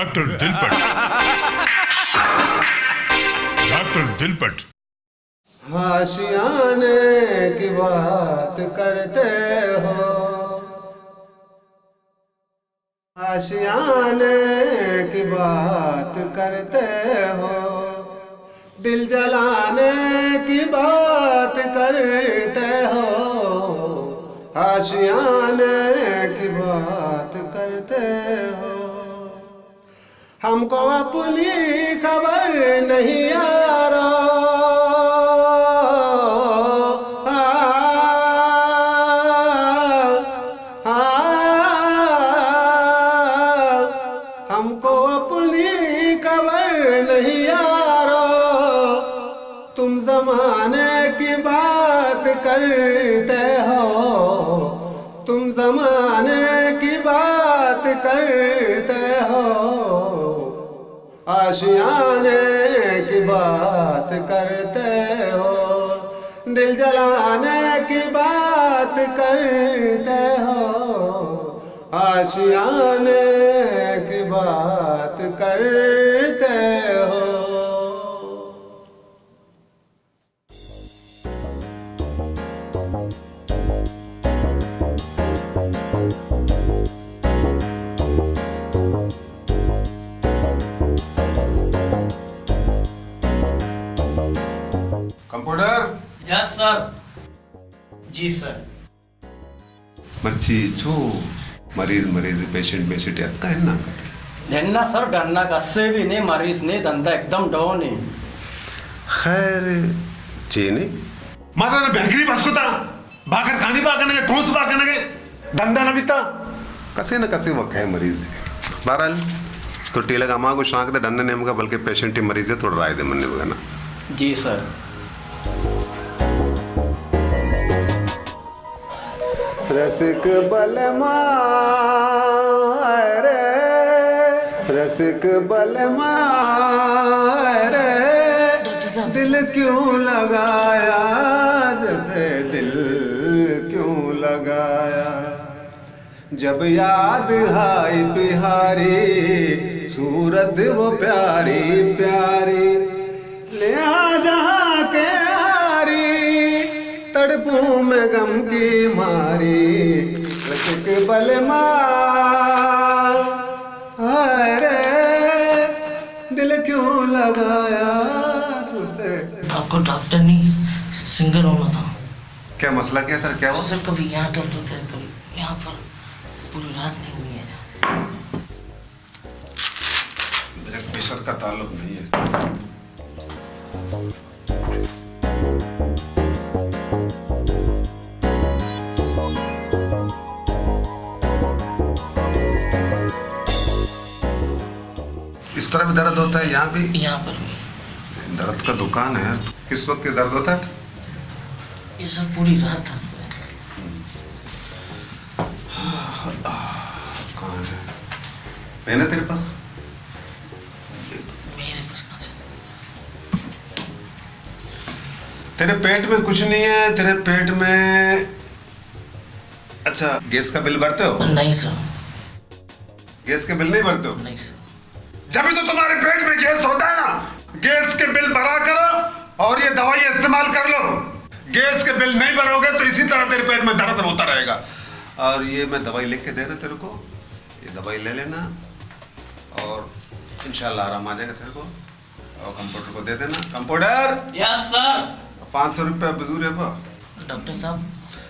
ڈاکٹر دلپٹ۔ ڈاکٹر دلپٹ۔ آشیانے کی بات کرتے ہو، آشیانے کی بات کرتے ہو، دل جلانے کی بات کرتے ہو، آشیانے کی بات کرتے ہو۔ ہم کو اپنی خبر نہیں یارو، آ، آ، ہم کو اپنی خبر نہیں یارو، تم زمانے کی بات کرتے ہو، تم زمانے کی بات کرتے ہو، آشیانے کی بات کرتے ہو، دل جلانے کی بات کرتے ہو، آشیانے کی بات کرتے ہو۔ کمپاؤنڈر۔ یس سر۔ جی سر۔ مرچی چو مریض، مریض، پیشنٹ، میشنٹ اتکا ہن نہ کتے؟ نہ، نہ سر، ڈنّا کسے بھی نہیں، مریض نہیں، دندا ایک دم ڈاؤن ہے۔ خیر، چے نے؟ ماتا نے بہکری بس کتا، بھاکر کھانی با کنگے، ٹوس با کنگے، دندا نہ بیتا۔ کسے نہ کسے وقت ہے مریض ہے۔ بہرحال، تو ٹیلگ ہما کو شانک دے ڈنّا نیمگا، بلکہ پیشنٹ مریض ہے، تھوڑا رائے دے منّے بگنا۔ جی سر۔ رسک بلما رے، رسک بلما رے، ڈاکٹر صاحب۔ دل کیوں لگایا، جیسے دل کیوں لگایا۔ جب یاد آئی پیاری، صورت وہ پیاری پیاری، لیا جہاں کے ہاری، تڑپوں میں غم کی ماری، رسک بلما، ہائے رے، دل کیوں لگایا تجھ سے۔ آپ کو ڈاکٹر نہیں، سنگر ہونا تھا۔ کیا مسئلہ کیا تھا، کیا ہوا؟ سر، کبھی یہاں درد ہوتا ہے، کبھی یہاں پر، پوری رات نہیں ہوئی ہے۔ بلڈ پریشر کا تعلق نہیں ہے اس سے۔ اس طرح بھی درد ہوتا ہے، یہاں بھی؟ یہاں پر بھی۔ درد کا دکان ہے۔ کس وقت یہ درد ہوتا ہے؟ یہ سر پوری رات درد ہوتا ہے۔ کہاں ہے؟ پین ہے تیرے پاس؟ میرے پاس کہاں سے؟ تیرے پیٹ میں کچھ نہیں ہے، تیرے پیٹ میں، اچھا، گیس کا بل بھرتے ہو؟ نہیں سر۔ گیس کے بل نہیں بھرتے ہو؟ نہیں سر۔ جب بھی تو تمہارے پیٹ میں گیس ہوتا ہے نا، گیس کے بل بھرا کرو اور یہ دوائی استعمال کر لو۔ گیس کے بل نہیں بھرو گے تو اسی طرح تیرے پیٹ میں درد ہوتا رہے گا۔ اور یہ میں دوائی لکھ کے دے رہا تیرے کو، یہ دوائی لے لینا اور انشاءاللہ آرام آ جائے گا تیرے کو۔ اور کمپاؤنڈر کو دے دینا۔ کمپاؤنڈر! یس سر۔ پانچ سو روپے بزور ہے با۔ ڈاکٹر صاحب۔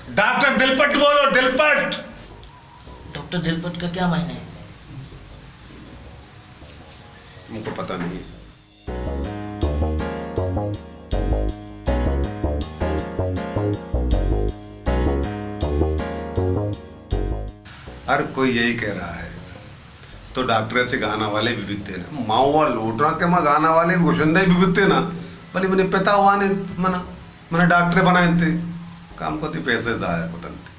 ڈاکٹر دلپٹ بولو، دلپٹ۔ ڈاکٹر دلپٹ کا کیا معنی ہے؟ ان کو پتہ نہیں۔ ہر کوئی یہی کہہ رہا ہے۔ تو ڈاکٹر چے گانا والے بھی بیتے نا۔ ما وا لوٹاں کہ ما گانا والے بھی گشندہ بھی بیتے نا۔ بلے منی پتا وانینت منا، منا ڈاکٹر بنائینتے۔ کام کو تی پیسے ضائع کتنت۔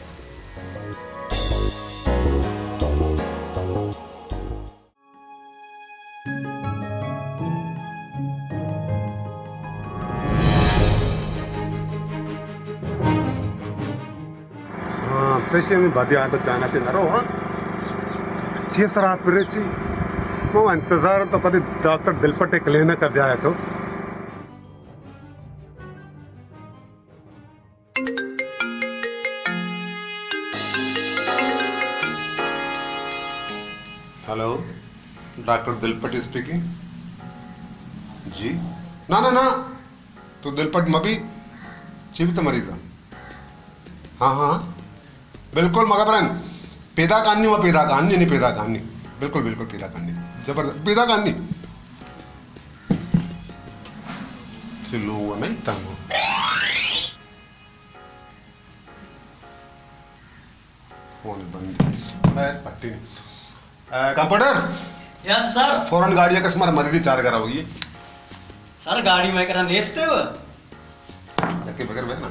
ہاں، چشی ہمیں بدی عادت جانا چے نہ رو، ہاں۔ چی سرا پرے چی؟ ما انتظار تو کدی ڈاکٹر دلپٹے کلینک ءَ بیائے تو۔ ہیلو، ڈاکٹر دلپٹ اسپیکنگ۔ جی۔ نہ، نہ، نہ، تو دلپٹ مہ بی، چی بی تو مریض۔ ہاں، ہاں، ہاں۔ بالکل مگبرن۔ پیداک آنی و پیداک آنی، نی پیداک آنی۔ بالکل، بالکل پیداک آنی۔ زبردست پیداک آنی۔ چلو وہ نہیں تنگو۔ فون بند۔ خیر، پٹی۔ اے، کمپاؤنڈر! یس سر۔ فوراً گاڑی ءَ کس مارا مریضی چار کرا ہوگی۔ سر، گاڑی میں کرا نیستے ہو؟ یکے بغیر بہنا۔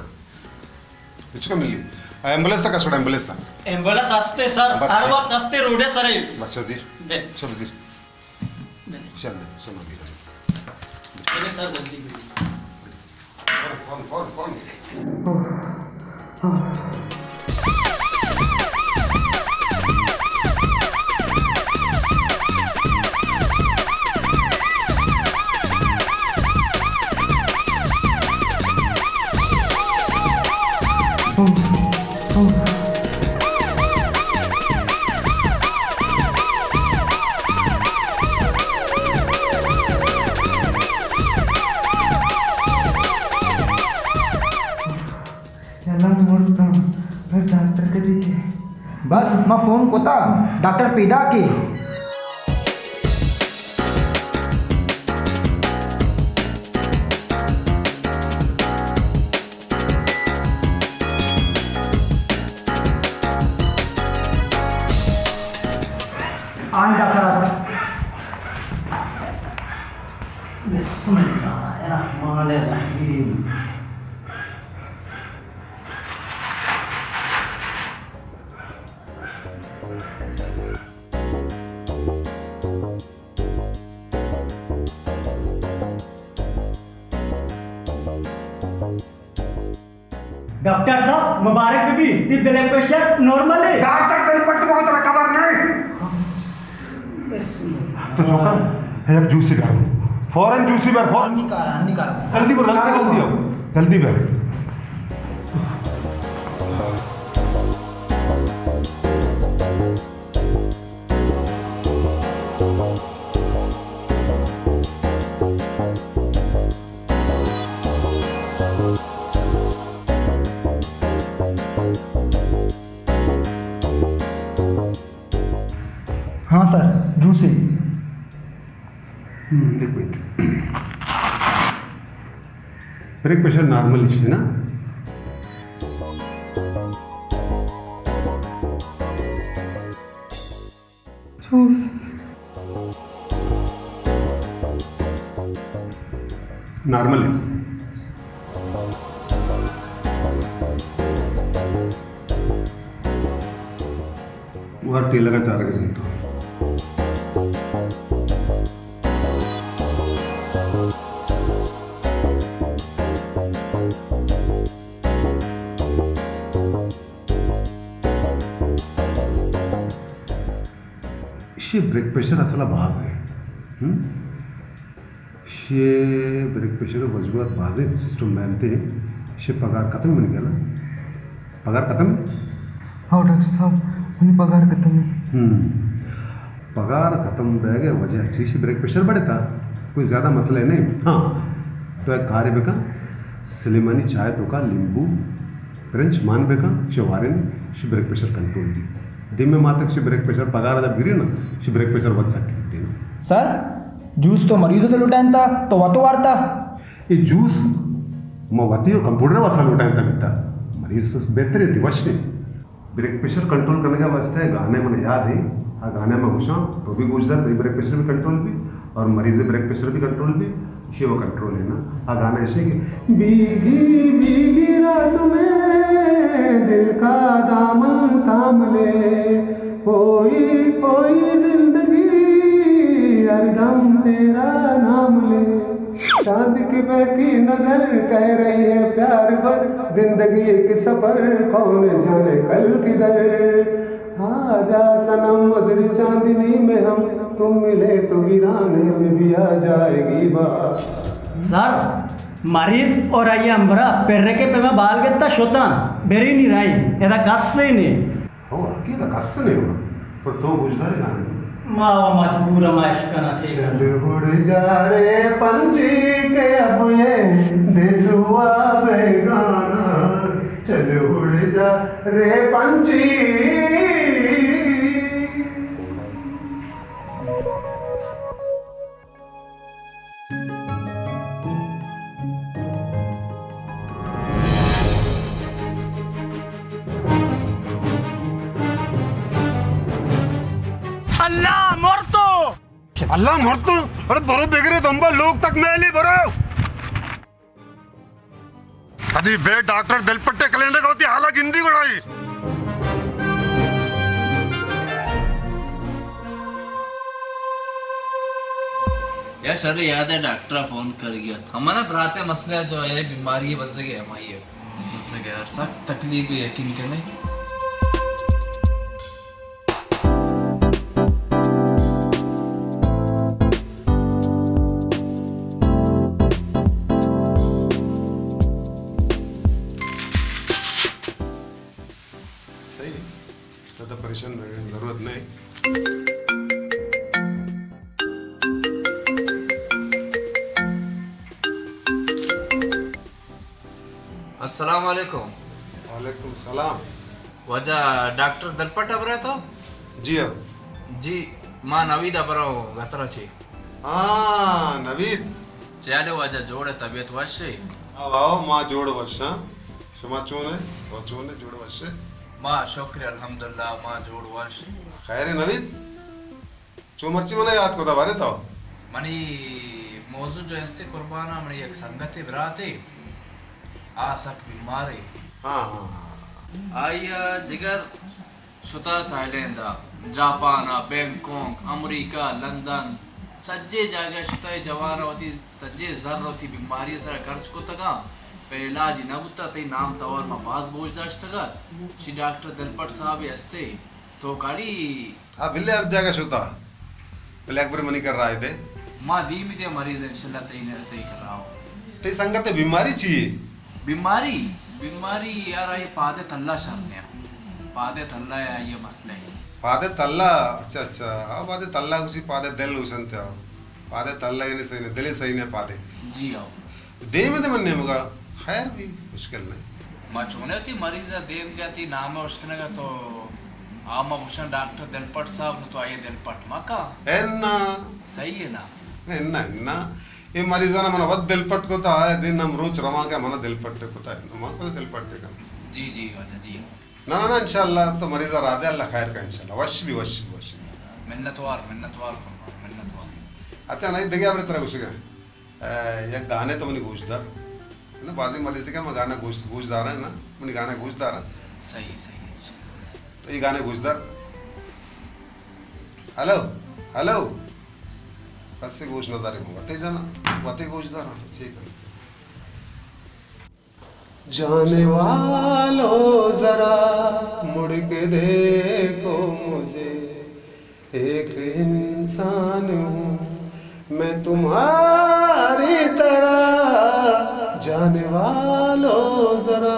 کچھ کا ملی؟ ایمبولینس تک اسپتال، ایمبولینس تک۔ ایمبولینس ہستے سر، بس ہر ٹھیک۔ وقت ہستے روڈے سر۔ بس شو زیر۔ بے۔ شو زیر۔ بے۔ شو زیر۔ شو زیر۔ بے سر، جلدی بے۔ Phone, phone, phone, phone. یلا مرتاں، اے ڈاکٹر کدی کے؟ بس، ما فون کتا، ڈاکٹر پیداکے۔ آن ڈاکٹر آتا۔ بسم اللہ الرحمن الرحیم۔ ڈاکٹر صاحب، مبارک بی، تئی بلڈ پریشر نارمل ہے۔ ڈاکٹر، بلڈ پریشر کو ترا خبر نہیں۔ تو چوکا، ہے یک جوسی بر۔ فوراً جوسی بر، فوراً۔ نہیں کارا، نہیں کارا۔ جلدی بر، جلدی، جلدی آؤ۔ جلدی بر۔ ہاں سر، جوسی۔ ہم، ایک منٹ۔ بلڈ پریشر نارمل ہے نا؟ نارمل ہے۔ وہ ٹیلر کا چارہ کے دے تو۔ ایشی بلڈ پریشر اصلا باز ہے۔ ہم؟ ایشی بلڈ پریشر وجوہات بازیں، سسٹم بنتے ہیں۔ ایشی پگار ختم، من کہنا پگار ختم ہے؟ ہاں ڈاکٹر صاحب، منی پگار ختم ہے۔ ہم۔ پگار ختم بیگ ءِ وجہ چی؟ ایشی بلڈ پریشر بڑھتا، کوئی زیادہ مسئلہ نہیں۔ ہاں، تو ایک کارے بکن، سلیمانی چائے توکا لیمبو برنج مان بکن، چہ وارن شی بلڈ پریشر کنٹرول بی۔ دیمے ماتک شی بلڈ پریشر پگار دا بگری نا، شی بلڈ پریشر ود سکی دینا۔ سر، جوس تو مریض سے لوٹائنتا، تو وتو وارتا۔ اے جوس ما وتی و کمپاؤنڈر واسطہ لوٹائنتا بیتا۔ مریض تو بہتر ہے، وش ہے۔ بلڈ پریشر کنٹرول کرنے کے واسطے گانے من یاد ہے، آ گانے میں گوشاں، تو بھی گوش در، تئی بلڈ پریشر بھی کنٹرول بی اور مریض بلڈ پریشر بھی کنٹرول بی۔ یہ وہ کنٹرول ہے نا۔ آ گانا ایسے کہ بیگی بیگی رات میں دل کا دامن تھام لے، کوئی کوئی زندگی ہر دم تیرا نام لے۔ چاند کی بہکی نظر کہہ رہی ہے پیار بھر، زندگی ایک سفر کون جانے کل کدھر۔ آ جا صنم ادھر چاندنی میں ہم تم ملے تو ویرانے میں بھی آ جائے گی بات۔ سر، مریض اور آئی ہمبراہ پرکے پہ میں بال گتا شتاں، بری نی رائی، ادا کس نہیں۔ او، کی دا کس نہیں ہوا، پر تو گوشدارے گانے۔ ما و مجبور ما اشکنا تھی۔ چل اڑ جا رے پنچھی کہ اب یہ دیس ہوا بیگانہ۔ چل اڑ جا رے پنچھی۔ اللہ مرتو! اللہ مرتو! ارے برو بگرے دمبا لوگ تک میلی برو! ادی بے ڈاکٹر دلپٹے کلینک ہوتی حالا گندی گڑائی۔ یا شر یاد ہے ڈاکٹر فون کر گیا۔ ہمارا برات مسئلہ جو ہے بیماری بزگے ہمائی ہے۔ بزگے یار سخت تکلیف ہے یقین کرنے۔ صحیح، زیادہ پریشان ہونے کی ضرورت نہیں۔ السلام علیکم۔ وعلیکم السلام۔ واجہ ڈاکٹر دلپٹ ابرے تو؟ جی ہاں۔ جی، ما نوید ابرا ہوں گترا چی۔ ہاں، نوید۔ چیالے واجہ جوڑ ہے، طبیعت وش ہے؟ آو، آو، ما جوڑ وش ہاں۔ شما چون ہے؟ او چون ہے؟ جوڑ وش ہے؟ ما شکر الحمدللہ، ما جوڑ وش۔ خیر ہے نوید؟ چو مرچی منا یاد کتا بارے تو؟ منی موضوع جو استے قربانا، منی یک سنگتے براتے، آ سک بیمارے۔ ہاں، ہاں، ہاں۔ آئی ء جگر شتا تھائیلینڈ ء، جاپان ء، بینکاک، امریکہ، لندن، سجے جاگہ شتا۔ اے جوان ء وتی سجے زر وتی بیماری ء سرا خرچ کتگاں، پہ علاج نہ بوتا۔ تئی نام توار ما باز گوش داشتگ ات، شی ڈاکٹر دلپٹ صاحب استے۔ تو کاڑی؟ ہاں، بلے ہر جاگہ شتا۔ بلے اکبر منی کر رائے دے۔ ما دیمی دے مریض انشاءاللہ تئی نے، تئی کر رہا ہوں۔ تئی سنگت بیماری چی ہے؟ بیماری؟ بیماری یار آئی پادے تلا شر نیا۔ پادے تلا ہے آئی مسئلہ ہے۔ پادے تلا، اچھا، اچھا۔ ہاں، پادے تلا اسی پادے دل اسنتے ہو۔ پادے تلا ہی نہیں صحیح نے، دل ہی صحیح نے پادے۔ جی ہاں۔ دیم دے من نیمگا، خیر بھی مشکل نہیں۔ ما چونے وتی مریض ء دیم دیا تئی نام ء اشکنگ ء تو آ ما گوشاں ڈاکٹر دلپٹ صاحب نو تو آئی ء دلپٹ ما کا۔ انا۔ صحیح ہے نا؟ انا، انا۔ اے مریضانا منا وت دلپٹ کتا، آئے دن ہم روچ رواں کہ منا دلپٹ کتا ہے۔ ما کو دلپٹ دے کن۔ جی، جی، واجہ، جی۔ نہ، نہ، نہ، انشاءاللہ تو مریض ء را دے، اللہ خیر کا انشاءاللہ۔ وش بھی، وش بھی، وش بھی۔ منتوار، منتوار قربان، منتوار۔ اچھا، نہیں، دگہ ہبرے ترا گوشگا۔ اے، یک گانے تو منی گوش دار۔ نہ، بازی مریض کہ من گانا گوش، گوش داراں نا، منی گانا گوش داراں۔ صحیح، صحیح۔ تو یہ گانے گوش دار۔ Hello, hello. کسے گوش نہ دارے، من وتے جانا، وتے گوش داراں، ٹھیک ہے۔ جانے والو ذرا مڑ کے دیکھو مجھے، ایک انسان ہوں میں تمہاری طرح۔ جانے والو ذرا۔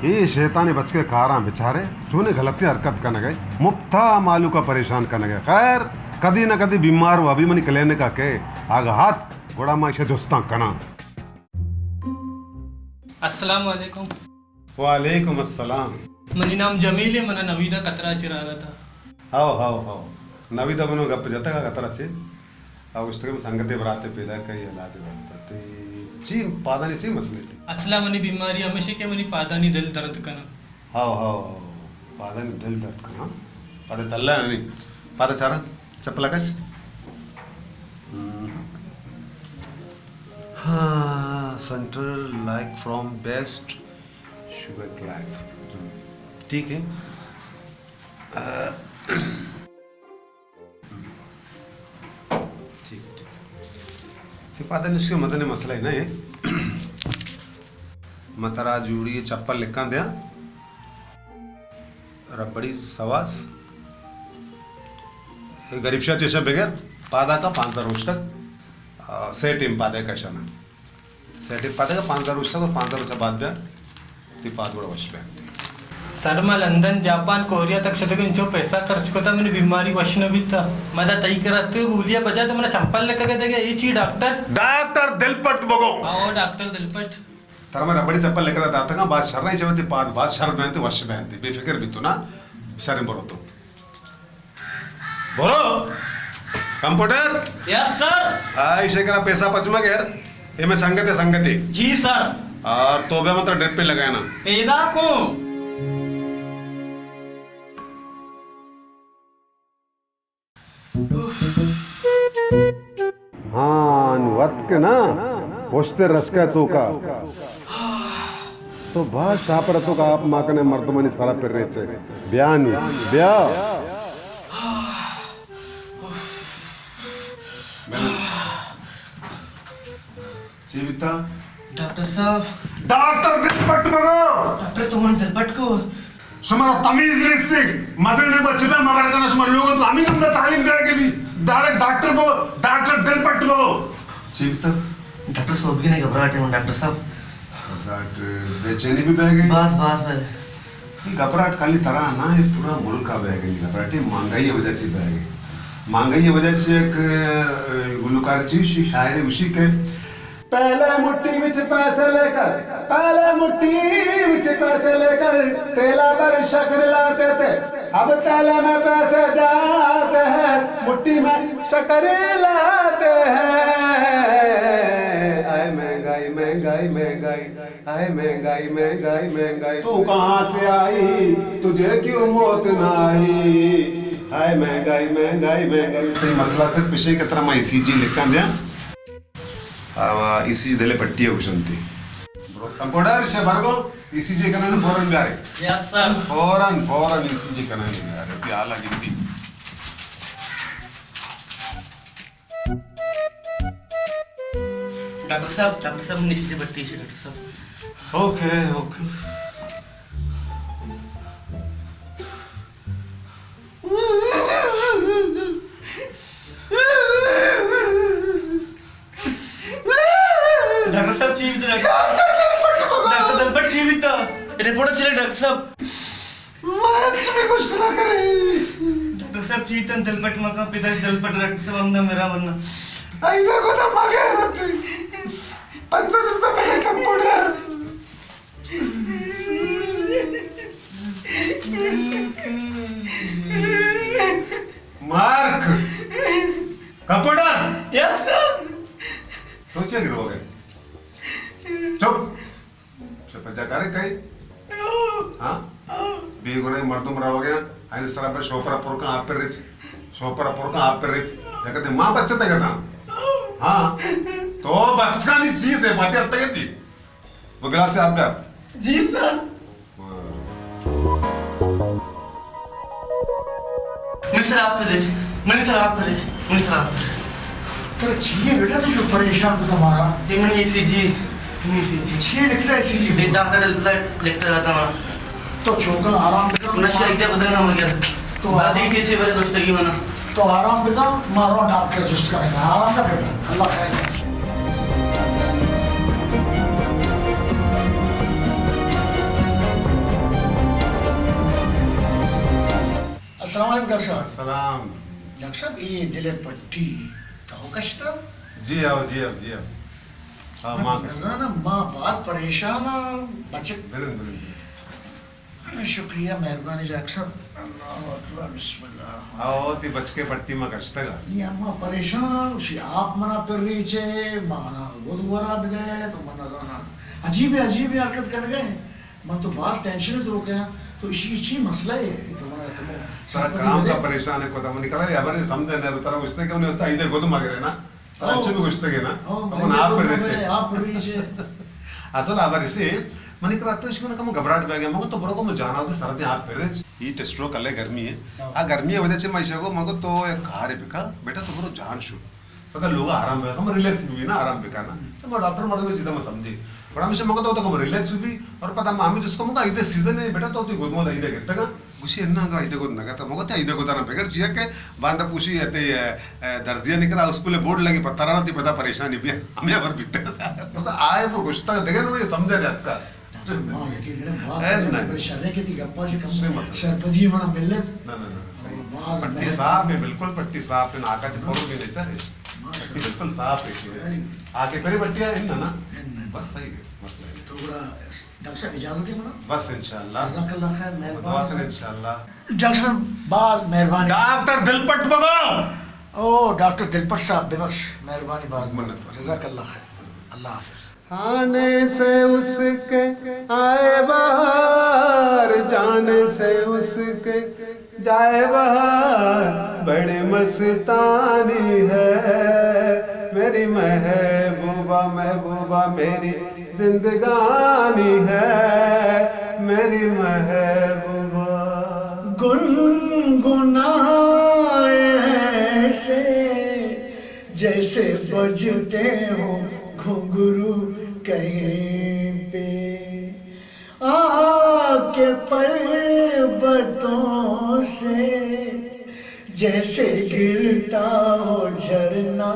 اے شیطان بچکے کاراں بچارے، چونے غلطی حرکت کنگے، مپتا مالوکا پریشان کنگے۔ خیر، کدی نہ کدی بیمار ہوا بھی منی کلینکا کے آگا ہاتھ، گڑا ما ایشی جستاں کناں۔ السلام علیکم۔ وعلیکم السلام۔ منی نام جمیل ہے، منا نویدا قطرہ چراغا تھا۔ How, how, how. نویدا منو گپ جتگا قطرہ چے۔ او گوشتگ من سنگتے براتے پیدا کئی علاج واسطہ۔ تے چی پادانی چی مسئلے تے؟ اصلا منی بیماری ہمیشی کہ منی پادانی دل درد کنا۔ How, how, how. پادانی دل درد کنا۔ پادے تلا نہیں۔ پادے چارا چپلا کش۔ ہم۔ ہاں، central like from best sugar life. ٹھیک ہے۔ آ، ٹھیک ہے، ٹھیک ہے۔ پادے نشکے مدنے مسئلہ ہی نہ ہے۔ من ترا جوڑی چپل لکھاں دیاں۔ ربڑی سواس۔ اے غریب شاہ چیشاں بگر، پادا کا پانزدہ روچ تک، آ، سے ٹیم پادے کشانا۔ سے ٹیم پادے کا پانزدہ روچ تک اور پانزدہ روچ بعد بیا، تی پاد گڑا وش بیا۔ سر، ما لندن، جاپان، کوریا تک شتگ، انچو پیسہ خرچ کتا، منی بیماری وش نہ بیتا۔ ما دا تئی کرا اتکگ، گولی بجا تو منا چمپل لکھگے دگے، اے چی ڈاکٹر؟ ڈاکٹر دلپٹ بگو۔ او ڈاکٹر دلپٹ۔ ترا من ربڑی چپل لکھتا داتگاں، باز شر ایں، چہ وتی پاد باز شر بینت، وش بینت، بے فکر بیتو نا، شریں برو تو۔ برو، کمپوٹر۔ یس سر۔ آ، ایشی کرا پیسہ پچ مگر، اے میں سنگت ہے، سنگت ہے۔ جی سر۔ اور تو بیا من ترا ڈرپ پہ لگائے نا۔ پیدا کو۔ ہاں، نوں اتک نا، پشت رسکہ توکا۔ تو باز شاپر تو کا آپ ما کنے مردمانی سرا پر ریچے۔ بیا نی، بیا۔ چی بیتا؟ ڈاکٹر صاحب۔ ڈاکٹر دلپٹ بگو۔ ڈاکٹر تو من دلپٹ کو۔ شمارا تمیز نیست۔ مدرے نے بچے پہ مگر کنا شمار لوگ تو ہمیں تم نے تعلیم دے کے بھی ڈائریکٹ ڈاکٹر بگو، ڈاکٹر دلپٹ بگو۔ چی بیتا؟ ڈاکٹر صاحب کی نہیں گھبراہٹ ہے ڈاکٹر صاحب۔ گھبراہٹ، بے چینی بھی بہ گئی؟ بس، بس، بس۔ اے گھبراہٹ کالی ترا نہ، اے پورا ملک ءَ بہ گئی گھبراہٹ۔ اے مہنگائی ءِ وجہ چی بہ گئی؟ مہنگائی ءِ وجہ چی؟ ایک، اے، گلوکار چی، شی-، شاعرے گوشی کہ پہلے مٹھی وچ پیسے لے کر، پہلے مٹھی وچ پیسے لے کر تیلا پر شکر لاتے تھے، اب تیلے میں پیسے جاتے ہیں، مٹھی میں شکر لاتے ہیں۔ اے مہنگائی، مہنگائی، مہنگائی۔ ہائے مہنگائی، مہنگائی، مہنگائی، تو کہاں سے آئی، تجھے کیوں موت نہ آئی؟ ہائے مہنگائی، مہنگائی، مہنگائی۔ تئی مسئلہ صرف پشے کہ ترا ما ای سی جی لکھاں دیاں۔ آ، ای سی جی دل پٹی ہے گوشنتی۔ برو، کمپاؤنڈر، شے برگو، ای سی جی کنن فوراً بیارے۔ یس سر۔ فوراً، فوراً ای سی جی کنن بیارے۔ پی حالا گندی۔ ڈاکٹر صاحب، ڈاکٹر صاحب، نشی جی بٹی سے ڈاکٹر صاحب۔ Okay, okay. ڈاکٹر صاحب، چی بیتا؟ ڈاکٹر دلپٹ، چی بیتا؟ رپورٹ چلے ڈاکٹر صاحب۔ من چی بھی کچھ نہ کرے۔ ڈاکٹر صاحب، چی تن دلپٹ مکا، پیسہ دلپٹ ڈاکٹر صاحب، ہم نہ میرا ورنہ۔ آئی دیکھو تو مگے رہتے۔ پانچ سو روپے پہلے کمپاؤنڈر۔ مارک۔ کمپاؤنڈر۔ یس سر۔ تو چے گروگے؟ چپ۔ چپ جا کارے کئی؟ ہاں؟ بے گناہ مردم روگے، آئین سرا پر شوپرا پرکا آپ پر رچ۔ شوپرا پرکا آپ پر رچ۔ دیکھتے ماں بچتے گتا۔ ہاں۔ تو بس کا نہیں چیز ہے، باتیں اب تک تھی۔ وہ گلاس سے آپ کا۔ جی سر۔ منی سرا آپ پر رچ، منی سرا آپ پر رچ، منی سرا آپ پر رچ۔ ترا چی ہے بیٹا، تو جو پریشان کتا مارا؟ یہ منی ای سی جی، منی ای سی جی۔ چی لکھتا ای سی جی؟ یہ ڈاکٹر لکھتا، لکھتا رہتا ہوں۔ تو چوکا آرام بکن۔ نشہ ایک دے بدلنا مگر۔ تو بارہ آرام دن سے برے نشتگی منا۔ تو آرام بکن، ما رو ڈاکٹر جست کنگا۔ آرام نہ بکن۔ اللہ خیر۔ السلام علیکم ڈاکٹر صاحب۔ السلام۔ ڈاکٹر صاحب، اے دل ءِ پٹی تو کشتا؟ جی ہاؤ، جی ہاؤ، جی ہاؤ۔ ہاں، من ماں۔ نزاناں، ما باز پریشان آں، بچک۔ بلند، بلند، بلند۔ شکریہ، مہربانی ڈاکٹر صاحب۔ اللہ اکبر، بسم اللہ الرحمن الرحیم۔ آؤ، تی بچکے پٹی ما کشتگا۔ نی، اما پریشان آں، اسی آپ منا پر ریچے، منا گد گورا بدے، تو من نزاناں۔ عجیب، عجیب حرکت کنگے۔ من تو باز ٹینشن تو کیا، تو اسی چی مسئلہ ہے؟ تو منا کمو سرا سمپتی کام بدے۔ کا پریشان ہے، کوتا منی کلا، یہ ہبر سمجھے نہ، ترا گوشتے کہ انہیں استا ایدے گد مگرے نا۔ انچو بھی گوشتگ ئے نا، ہاں، ہمون آپ پر ریچے۔ آپ پر ریچے۔ اصل آپ پر ریچے۔ منی کرا تو اشکو نا کم گھبراہٹ بیگ ئے، مگو تو برو کم جانا ہوتے سردی آپ پر ریچ۔ ہیٹ اسٹروک الے گرمی ہے۔ ہاں۔ آ گرمی ہے وجہ سے میں اشکو مگو تو ایک کار بکا، بیٹا تو برو جان شو۔ پدا لوگ آرام بکا، کم ریلیکس بھی نا، آرام بکا نا۔ تو میں ڈاکٹر مردم چیزا میں سمجھی۔ بڑا ہمیشہ مگو تو کم ریلیکس بھی، اور پدا میں ہمیں جس کو مگا عید سیزن ہے، بیٹا تو تو گودمو عید گتگا۔ گوشی، اناں گا ایدے گد نہ گتا۔ مگو تے ایدے گدانا بگر چیا کہ باندا پوشی اتے، اے، اے، دردیا نکرا، اسکول بورڈ لگی، پترانا تی پدا پریشانی بیا، ہمیں خبر بیتے۔ بس آئے پر گشتا دگہ نو یہ سمجھا جاتا۔ ڈاکٹر، ما یقین کرے، ما اے، نہیں۔ بڑے شرے کے تی گپا سے کم سے مطلب۔ سرپدی منا ملت۔ نہ، نہ، نہ، صحیح۔ ما پٹی صاف ہے، بالکل پٹی صاف ہے، ناکا چ پور بھی نہیں چاہے۔ ما پٹی بالکل صاف ہے۔ اے۔ آگے کرے پٹی ہے، نہ، نہ۔ اے، نہ۔ بس صحیح ہے، مسئلہ ہے۔ تو بڑا ڈاکٹر صاحب، اجازت ہے منا؟ بس انشاءاللہ۔ جزاک اللہ خیر، مہربانی۔ دعا کریں انشاءاللہ۔ ڈاکٹر صاحب، باز مہربانی۔ ڈاکٹر دلپٹ بگو۔ او، ڈاکٹر دلپٹ صاحب، ببخش، مہربانی باز۔ منت وار۔ جزاک اللہ خیر۔ اللہ حافظ۔ آنے سے اس کے آئے بہار، جانے سے اس کے جائے بہار، بڑی مستانی ہے میری محبوبہ، محبوبہ میری زندگانی ہے میری محبوبہ۔ گنگنائے ایسے جیسے بجتے ہوں گھنگرو کہیں پہ، آ کے پربتوں سے جیسے گرتا ہو جھرنا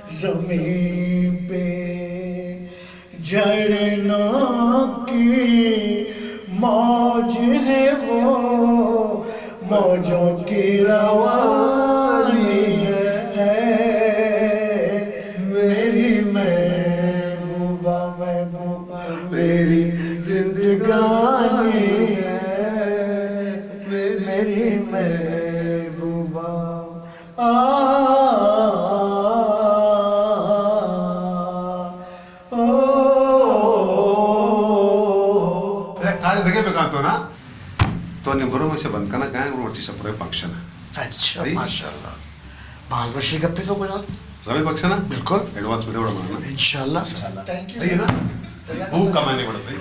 زمین پہ۔ جھرنوں کی موج ہے وہ، موجوں کی روانی ہے میری محبوبہ، محبوبہ میری زندگانی ہے میری محبوبہ۔ آ، آ، آ، او۔ یک کارے دگہ بکن تو نا، تو نی برو من ایشی بند کناں، کایاں گڑا مرچی شپ ءَ رویں فنکشن ءَ۔ اچھا، صحیح؟ ماشاءاللہ۔ باز وشی گپے تو گوشت۔ رویں فنکشن ءَ؟ بالکل۔ ایڈوانس بدے وڑا مانا۔ انشاءاللہ۔ انشاءاللہ۔ Thank you. صحیح ہے نا؟ جزاک اللہ۔ بھوک کمانے وڑا صحیح۔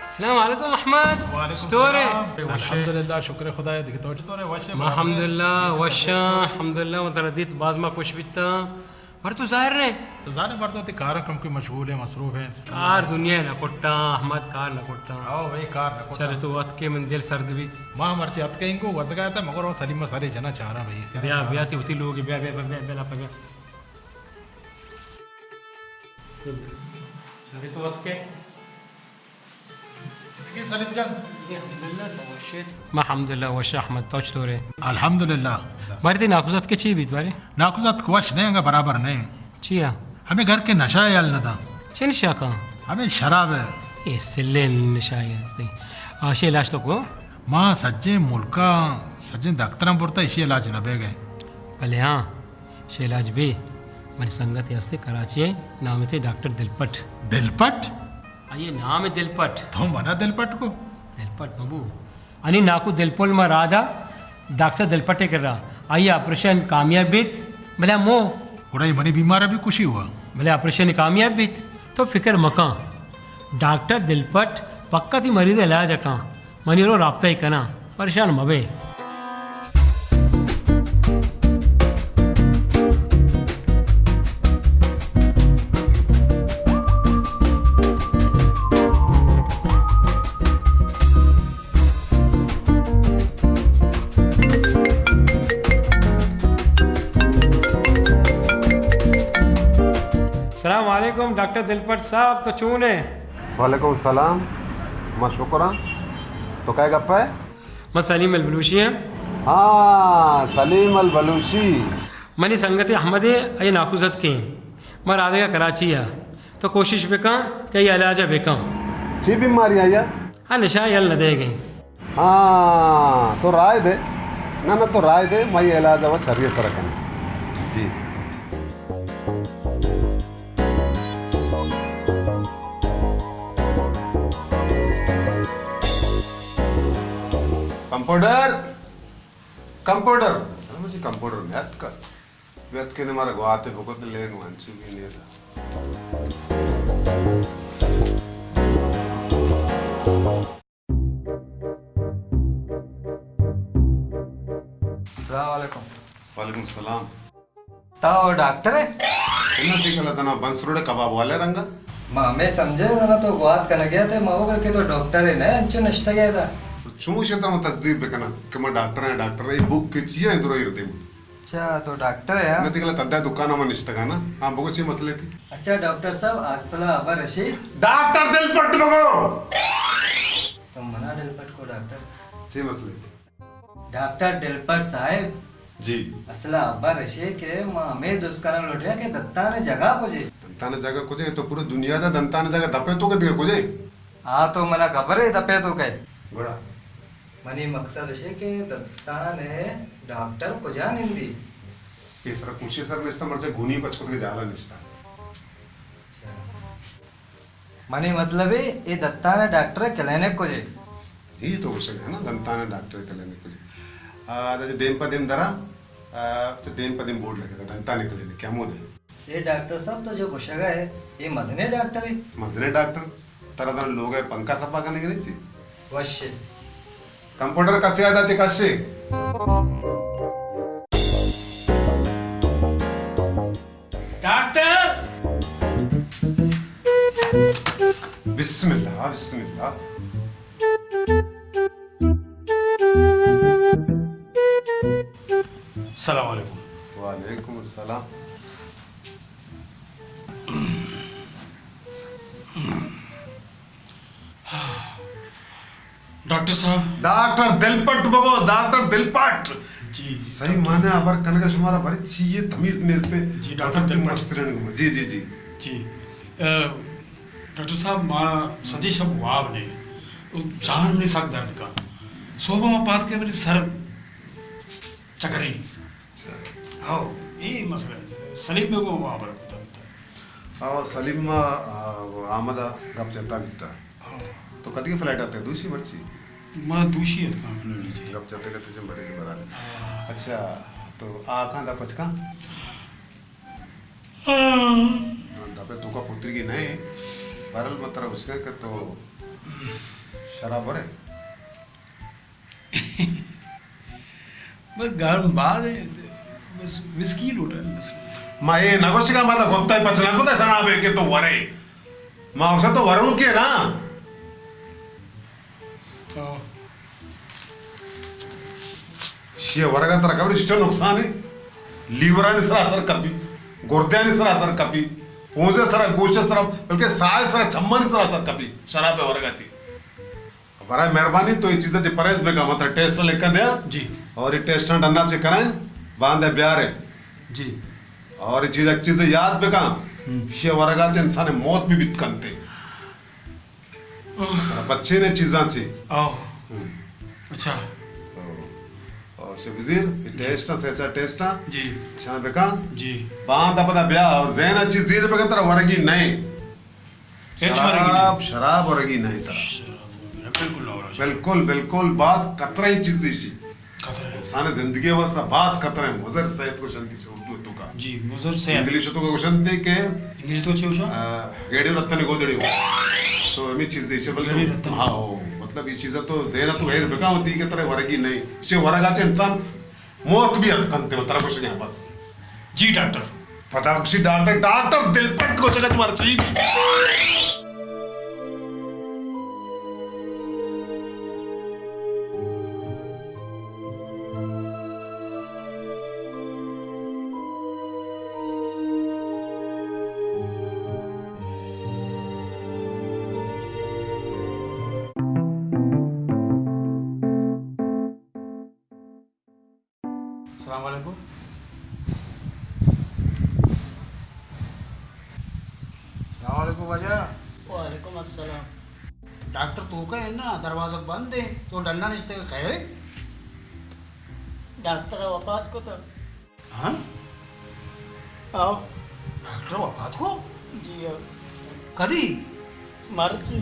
السلام علیکم احمد۔ وعلیکم السلام۔ چطور ئے؟ الحمدللہ، شکر خدا ءَ، دگہ تو چطور ئے؟ وش ئے؟ الحمدللہ، وش آں، الحمدللہ، من ترا دیت باز ما خوش بیتاں۔ مر تو ظاہر نہ ئے؟ تو ظاہر ئے، مردم وتی کاراں کم کہ مشغول ایں، مصروف ایں۔ کار دنیا ءَ نہ کٹاں، احمد کار نہ کٹاں۔ او بھائی، کار نہ کٹاں۔ شر تو اتکے من دل سرد بیت۔ ما مرچی اتکیں گوں وزگا تا، مگر وہ سلیم سرے جنا چاراں بھائی۔ بیا، بیا، تی وتی لوگ، بیا، بیا، بیا، بیا، بیا، بیا۔ شر تو اتکے۔ دیگہ سلیم جان۔ الحمدللہ، تو وش ئے؟ ما الحمدللہ وش، احمد، تو چطور ئے؟ الحمدللہ۔ بارے تئی ناکوزاتک ءَ چی بیت بارے؟ ناکوزاتک وش نہ ایں، انگا برابر نہ ایں۔ چیا؟ ہمے گھر کہ نشہ ءَ یل نہ داں۔ چے نشہ کاں؟ ہمے شراب ءَ۔ اے سلیں نشہ ئے ہستی۔ آ، ایشی علاج تو کو؟ ما سجیں ملکاں، سجیں دکتراں برتا، ایشی علاج نہ بیگ ءَ۔ بلے ہاں، ایشی علاج بی۔ منی سنگتے ہستی کراچی ءَ، نام ئے ڈاکٹر دلپٹ۔ دلپٹ؟ آئی ءِ نام ئے دلپٹ۔ تو منا دلپٹ کو؟ دلپٹ مبو۔ انی ناکو دلپل ما رادا ڈاکٹر دلپٹ ءِ کرا۔ آئی ءِ آپریشن کامیاب بیت، بلے مو۔ گڑا اے منی بیمار ءَ بھی کشی ہوا۔ بلے آپریشن کامیاب بیت، تو فکر مکاں۔ ڈاکٹر دلپٹ پکا تی مریض ءِ علاج کاں۔ منی رو رابطہ ءَ کناں، پریشان مبے۔ السلام علیکم ڈاکٹر دلپٹ صاحب، تو چون ئے؟ وعلیکم السلام، ما شکر آں۔ تو کئے گپ ئے؟ من سلیم البلوشی آں۔ ہاں، سلیم البلوشی۔ منی سنگتے احمد ئے، آئی ءِ ناکوزاتک ایں۔ ما رادگا کراچی ءَ۔ تو کوشش بکن کہ آئی ءِ علاج ءَ بکن۔ چی بیماری آئی ءَ؟ آ نشہ یل نہ دیگ ءَ۔ ہاں، تو رائے دے۔ نہ، نہ، تو رائے دے، ما اے علاج ءَ وت شری ءِ سرا کنیں۔ جی۔ Compounder, compounder. ارے مجھے کمپاؤڈر نیاتکا۔ بیت کہ نے مارا گواتے بکت لین وانچو بھی نہیں تھا۔ السلام علیکم۔ وعلیکم السلام۔ تو ڈاکٹر ئے؟ اناں تئی کلا تنا بنس روڈ کباب والے رنگا۔ ما ہمے سمجھے تنا تو گوات کنگے تے، ما او بلکہ تو ڈاکٹر ئے نہ، انچو نشتگے دا۔ تو چمو شے ترا من تصدیق بکناں کہ ما ڈاکٹر ئے، ڈاکٹر ئے، بک کے چیا اے درو ایر دیم۔ اچھا، تو ڈاکٹر ئے، ہاں؟ اناں تئی کلا تدا دکان ما نشتگا نا۔ ہاں، بگو چی مسئلہ تئی؟ اچھا، ڈاکٹر صاحب، اصلا ابر رشی۔ ڈاکٹر دل پٹ بگو۔ تو منا دل پٹ کو ڈاکٹر۔ چی مسئلہ تئی؟ ڈاکٹر دلپٹ صاحب۔ جی۔ اصل ہبر اشے کہ ما ہمے جست کنگ لوٹیاں کہ دنتان ءِ جگہ کجے؟ دنتان ءِ جگہ کجے؟ تو پورے دنیا دا دنتان ءِ جگہ دپے تو کہ دگہ کجے؟ آ تو منا خبر ہے دپے تو کہ۔ گڑا؟ منی مقصد اشے کہ دنتان ءِ ڈاکٹر کجا نندی؟ اے سر کوچے سر نشتہ، مرچی گونی پچ کت کے جالا نشتہ۔ اچھا۔ منی مطلب ہے، اے دنتان ءِ ڈاکٹر ءِ کلینک کجے؟ جی، تو گوشگ ہے نا، دنتان ءِ ڈاکٹر ءِ کلینک کجے؟ آ، ادا جو دیم پہ دیم درا، آ، تو دیم پہ دیم بورڈ لگے دا، دنتان ءِ کلینک، کیا مود ہے؟ اے ڈاکٹر صاحب تو جو گوشگ ہے، اے مزنے ڈاکٹر ہے؟ مزنے ڈاکٹر؟ ترا دن لوگ ہے، پنکھا سپا کرنے کے نہیں چی؟ وش ہے۔ کمپاؤڈر کسے آ دا چے کشے۔ ڈاکٹر! بسم اللہ، بسم اللہ۔ السلام علیکم۔ وعلیکم السلام۔ ڈاکٹر صاحب۔ ڈاکٹر دلپٹ بگو، ڈاکٹر دلپٹ۔ جی، صحیح ڈاکٹر۔ معنی ہبر کنگا شمارا بری چی یہ تمیز نیستے۔ جی، ڈاکٹر مطلب دلپٹ۔ مسترین گما۔ جی، جی، جی۔ جی۔ اے، ڈاکٹر صاحب، ما سجے شپ واب نہیں۔ جان منی سک درد کا۔ صبح ما پاد کے منی سر چکری۔ اچھا۔ ہاؤ، اے مسئلہ ہے۔ سلیم بے کو وہاں پر کتا بیتا۔ ہاؤ، سلیم ما، آ، آمد ءَ گپ جتا بیتا۔ ہاؤ۔ تو کدی فلائٹ آتے؟ دوشی مرچی؟ ما دوشی اتکاں اپنے لیجے۔ گپ جتے کہ تجھے بڑے کے برابر۔ ہاں۔ اچھا، تو آ کہاں دا پچ کہاں؟ ہاں۔ دپے تو کا پتری کی نہیں۔ بہرحال مطلب اس کا کہ تو شراب برے۔ بس گرم بعد ہے، بس وسکی لوٹا ہے، بس۔ ما اے نہ گوشگا، ما تو گپتا ہی پچ نہ کتا شراب ہے کہ تو ورے۔ ما اسے تو وروں کے نا۔ ہاں۔ شی ورگا ترا خبر چو نقصان ہے۔ لیورانی سرا اثر کپی، گردیانی سرا اثر کپی، پونزے سرا، گوشے سرا، بلکہ ساہ سرا، چمانی سرا اثر کپی، شراب ورگا چی۔ برائے مہربانی تو یہ چیزاں چہ پرہیز بکن، مطلب ٹیسٹ لکھ دیا۔ جی۔ اور یہ ٹیسٹ ڈنا چہ کریں، باندے بیارے۔ جی۔ اور یہ چیز، ایک چیز یاد بکن، ہم۔ شی ورگا چہ انسان موت بھی بیت کنتے۔ آہ۔ مطلب بچے نے چیزاں چہ۔ آہ۔ ہم۔ اچھا۔ اور، اور شبزیر، یہ ٹیسٹ ہے، سیچا ٹیسٹ ہے۔ جی۔ اچھا بکن۔ جی۔ باندے پدا بیا، اور ذہن چیز دیر بکن، ترا ورگی نہیں۔ ہچ ورگی نہیں۔ شراب، شراب ورگی نہیں ترا۔ شراب ورگی نہیں، بالکل نہ ورگی۔ بالکل، بالکل، باز خطرہ ہی چیز دیشی۔ خطرہ ہے۔ انسان زندگی واسطہ باز خطرہ ہے، مضر صحت کو شنتی چھ اردو تو کا۔ جی، مضر صحت۔ انگلش تو کو شنتی کہ انگلش تو چھ ہوشا؟ آ، گیڑی رتن گودڑی ہو۔ تو ہمیں چیز دیشی، بلکہ گیڑی رتن۔ ہاں، ہو۔ مطلب یہ چیزیں تو دینا تو غیر بکا ہوتی کہ ترے ورگی نہیں۔ اسے ورگا چے انسان موت بھی اتکنت، ترا گوشگے بس۔ جی ڈاکٹر۔ پدا گوشی ڈاکٹر، ڈاکٹر دلپٹ گوشگ ات مرچی۔ السلام علیکم۔ السلام علیکم واجہ۔ وعلیکم السلام۔ ڈاکٹر توکا ہے نا، دروازہ بند ہے، تو ڈنا نشتے، خیر ہے؟ ڈاکٹر وفات کو تو۔ ہاں؟ آؤ۔ ڈاکٹر وفات کو؟ جی ہاں۔ کدی؟ مرچی۔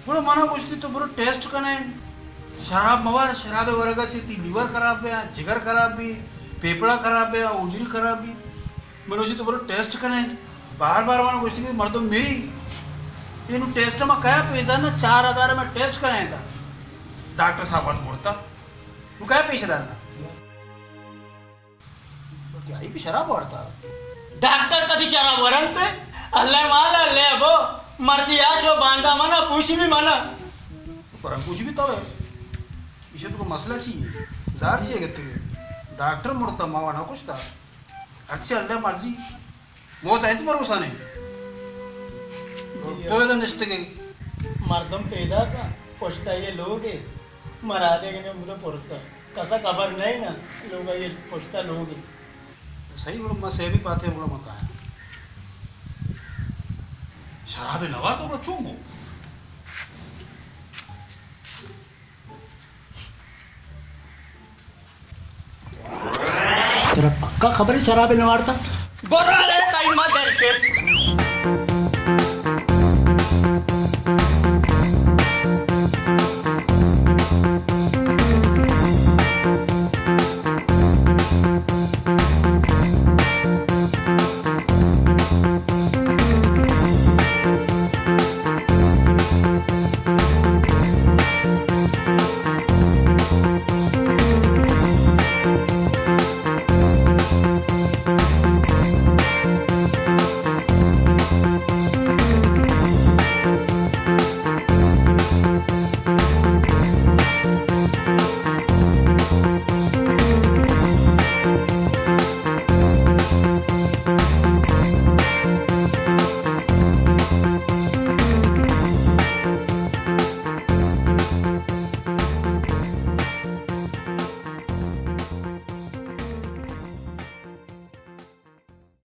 گڑا منا گوشتی تو برو ٹیسٹ کنے۔ شراب موار، شراب ورگا چی تی لیور خراب بیا، جگر خراب بی، پیپڑا خراب بیا، اوجری خراب بی۔ من وشی تو برو ٹیسٹ کریں۔ بار بار مانا گوشتی کہ مردم میری۔ اینو ٹیسٹ ما کیا پیسہ نا، چار ہزار میں ٹیسٹ کریں تا۔ ڈاکٹر صاحب وت مرتا۔ تو کیا پیسہ دارنا؟ کہ آئی بھی شراب وارتا۔ ڈاکٹر کدی شراب ورنت؟ اللہ مال اللہ بو۔ مرچی آشو باندا منا، پوشی بھی منا۔ پر ہم پوشی بھی تو ہے۔ ایشی تو مسئلہ چی ہے؟ زار چی ہے گتے؟ ڈاکٹر مرتا، ماوا نہ کشتا۔ ہرچی اللہ مرضی۔ موت ء ہچ بھروسہ نہیں۔ تو ادا نشتگے۔ مردم پیدا کا، پشتا یہ لوگ ہے۔ مرادے کے نے مجھے پرسا۔ کسا خبر نہیں نا، لوگ یہ پشتا لوگ ہے۔ صحیح، گڑا ما سیمی پاتے، گڑا ما کایا۔ شراب نوار تو گڑا چون گو؟ ترا پکا خبر ہے شراب نوارتا؟ برا لے تائی مدر کے۔